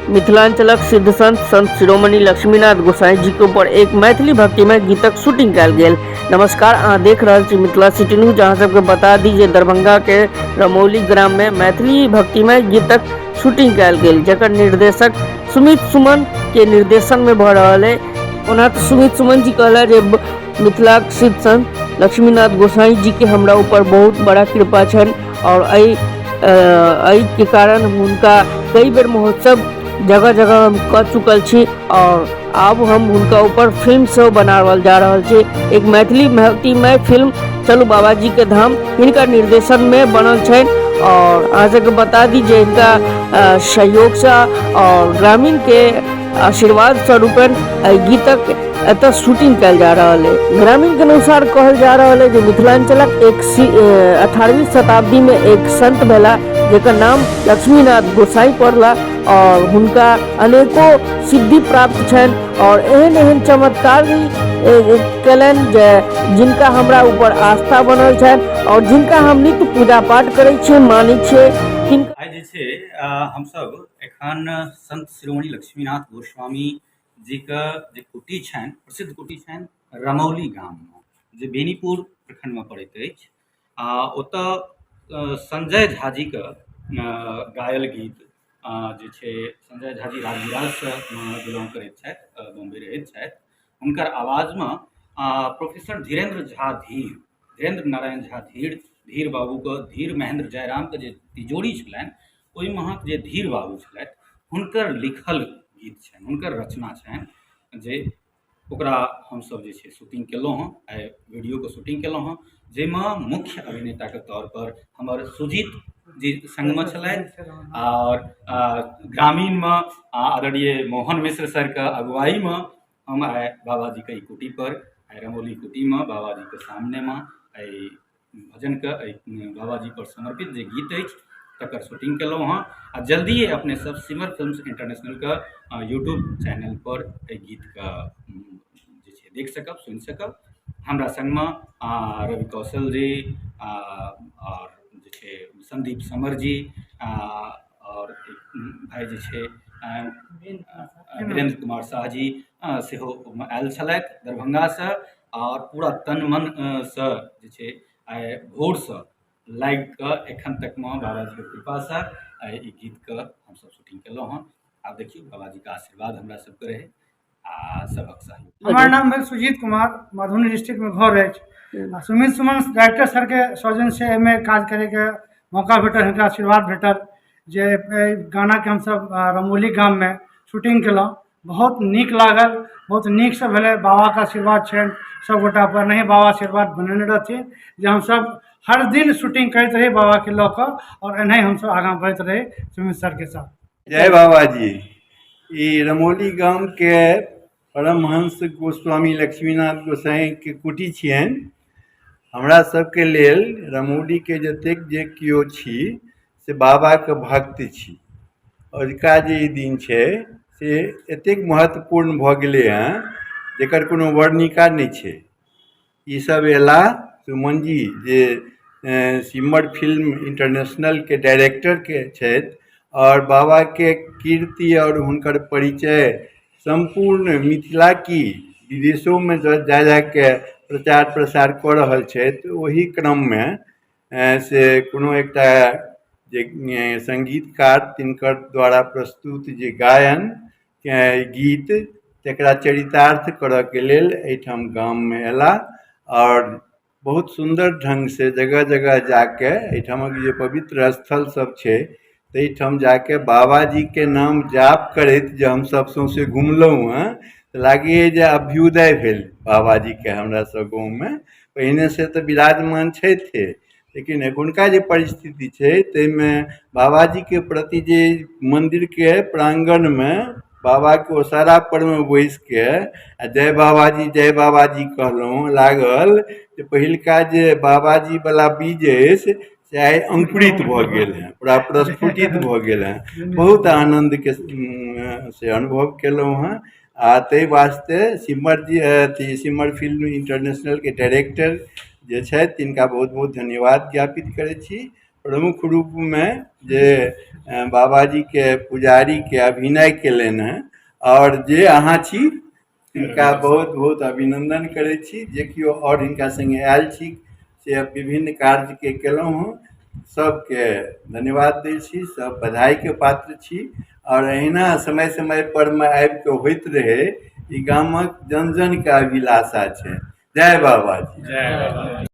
मिथिलांचलक सिद्ध संत संत शिरोमणि लक्ष्मीनाथ गोसाई जी के ऊपर एक मैथिली भक्तिमय गीतक शूटिंग कयल गेल। नमस्कार, अहाँ देख रहल छी मिथिला सिटी न्यूज। अहाँ सबके बता दी जे दरभंगा के रमौली ग्राम में मैथिली भक्तिमय गीतक शूटिंग कयल गेल, जकर निर्देशक सुमित सुमन के निर्देशन में भऽ रहल है। ओना तऽ सुमित सुमन जी कहला जे मिथिलाक सिद्ध संत लक्ष्मीनाथ गोसाई जी के हमरा ऊपर बहुत बड़ा कृपा छनि और एहि के कारण हुनका कई बेर महोत्सव जगह जगह हम कऽ चुकल छी और आब हम हुनका ऊपर फिल्म सेहो बनावल जा रहल छी। एक मैथिली भक्तिमय फिल्म चलू बाबा जी के धाम हिनका निर्देशन में बनल छनि और अहाँ सबके बता दी जे हिनका सहयोगसँ और ग्रामीण के आशीर्वाद स्वरूपन एहि गीतक एतऽ शूटिंग कयल जा रहल है। ग्रामीण के अनुसार कहल जा रहल है जे मिथिलांचलक एक 18वीं शताब्दी में एक संत भेला जेकर नाम लक्ष्मीनाथ गोसाई पड़ला और हुनका अनेको सिद्धि प्राप्त छनि और एहन एहन चमत्कार भी कयलनि जे जिनका हमरा ऊपर आस्था बनल छनि और जिनका हम नित्य पूजा पाठ करै छियै, मानै छियै तिनका। आइ जे छै हमसब एखन संत शिरोमणि लक्ष्मीनाथ गोस्वामी जीके जे कुटी छनि, प्रसिद्ध कुटी छनि रमौली गाममे, जे बेनीपुर प्रखण्डमे पड़ैत अछि। आ ओतय संजय झा जीके गायल गीत जे छै, संजय झा जी राजविराजसँ बिलोंग करैत छथि, बॉम्बे रहैत छथि, हुनकर आवाजमे प्रोफेसर धीरेन्द्र झा धीर, धीरेन्द्र नारायण झा धीर, धीर बाबूके, धीर महेन्द्र जयरामके जे तिजोरी छलनि, ओहिमे अहाँके जे धीर बाबू छलथि, हुनकर लिखल गीत छनि, हुनकर रचना छनि, जे ओकरा हमसभ जे छै शूटिंग केलहुँ हँ। आइ वीडियोके शूटिंग केलहुँ हँ, जाहिमे मुख्य अभिनेताके तौरपर हमर सुजीत जी सङ्गमे छलथि आओर ग्रामीणमे आदरणीय मोहन मिश्र सरके अगुवाईमे हम आइ बाबाजीके ई कुटीपर, आइ रमौली कुटीमे बाबाजीके सामनेमे एहि भजनके, एहि बाबाजीपर समर्पित जे गीत अछि, तकर शूटिंग केलहुँ हँ। आ जल्दिए अपने सब सिमर फिल्म्स इंटरनेशनलके यूट्यूब चैनलपर एहि गीतके जे छै देख सकब, सुनि सकब। हमरा सङ्गमे रवि कौशल जी आओर जे छै सन्दीप समर जी आओर भाइ जे छै वीरेन्द्र कुमार साह जी सेहो आयल छलथि दरभंगासँ आओर पूरा तन मनसँ जे छै आइ भोरसँ लागि कऽ एखन तकमे बाबाजीके कृपासँ आइ ई गीतके हमसभ शूटिंग केलहुँ हँ। आब देखियौ, बाबाजीके आशीर्वाद हमरा सबके रहै आ सबक सहयोग। हमर नाम भेल सुजीत कुमार, मधुबनी डिस्ट्रिक्टमे घर अछि आ सुमित सुमन डायरेक्टर सरके सौजन्यसँ एहिमे काज करैके मौका भेटल, हिनका आशीर्वाद भेटल जे एहि गानाके हमसभ रमौली गाममे शूटिंग केलहुँ। बहुत नीक लागल, बहुत नीकसँ भेलै। बाबाके आशीर्वाद छनि सभ गोटापर, एनाही बाबा आशीर्वाद बनेने रहथिन जे हमसभ हर दिन शूटिंग करैत रही बाबाके लऽ कऽ आओर एनाही हमसभ आगाँ बढ़ैत रही सुमित सरके साथ। जय बाबाजी। ई रमौली गामके परमहंस गोस्वामी लक्ष्मीनाथ गोसाईके कुटी छियनि। हमरा सबके लेल रमौलीके जतेक जे केओ छी से बाबाके भक्त छी। अजुका जे ई दिन छै से एतेक महत्वपूर्ण भऽ गेलै हँ जकर कोनो वर्णिका नहि छै। ईसभ अयला सुमनजी जे सिमर फिल्म इंटरनेशनलके डायरेक्टरके छथि आओर बाबाके कीर्ति आओर हुनकर परिचय सम्पूर्ण मिथिला की विदेशोमे जा जाके प्रचार प्रसार कऽ रहल छथि। ओहि क्रममे से कोनो एकटा जे सङ्गीतकार तिनकर द्वारा प्रस्तुत जे गायन गीत तकरा चरितार्थ करयके लेल एहिठाम गाममे अयलाह आओर बहुत सुन्दर ढङ्गसँ जगह जगह जाके एहिठामक जे पवित्र स्थल सब छै ताहिठाम जाके बाबाजीके नाम जाप करैत जे हमसब सौँसे घुमलहुँ हँ तऽ लागैए जे अभ्युदय भेल बाबाजीके हमरा सब गाँवमे। पहिनेसँ तऽ विराजमान छथिए, लेकिन एखुनका जे परिस्थिति छै ताहिमे बाबाजीके प्रति जे मन्दिरके प्राङ्गणमे बाबाके ओसारा परमे बैसिके आ जय बाबाजी जय बाबाजी कहलहुँ, लागल जे पहिलुका जे बाबाजीवला बीज अछि से आइ अंकुरित भऽ गेल हेँ, पूरा प्रस्फुटित भऽ गेल हेँ। बहुत आनन्दके से अनुभव केलहुँ हेँ आ ताहि वास्ते सिमर जी, अथी सिमर फिल्म इंटरनेशनलके डायरेक्टर जे छथि तिनका बहुत बहुत धन्यवाद ज्ञापित करै छी। प्रमुख रूपमे जे बाबाजीके पुजारीके अभिनय केलनि हेँ आओर जे अहाँ छी, हिनका बहुत बहुत अभिनन्दन करै छी। जे केओ आओर हिनका सङ्गे आयल छी से विभिन्न कार्यके केलहुँ हँ, सबके धन्यवाद दै छी। सब बधाईके पात्र छी आओर एहिना समय समय पर मे आबि कऽ होइत रहै, ई गामक जन जनके अभिलाषा छै। जय बाबाजी। जय बाबा।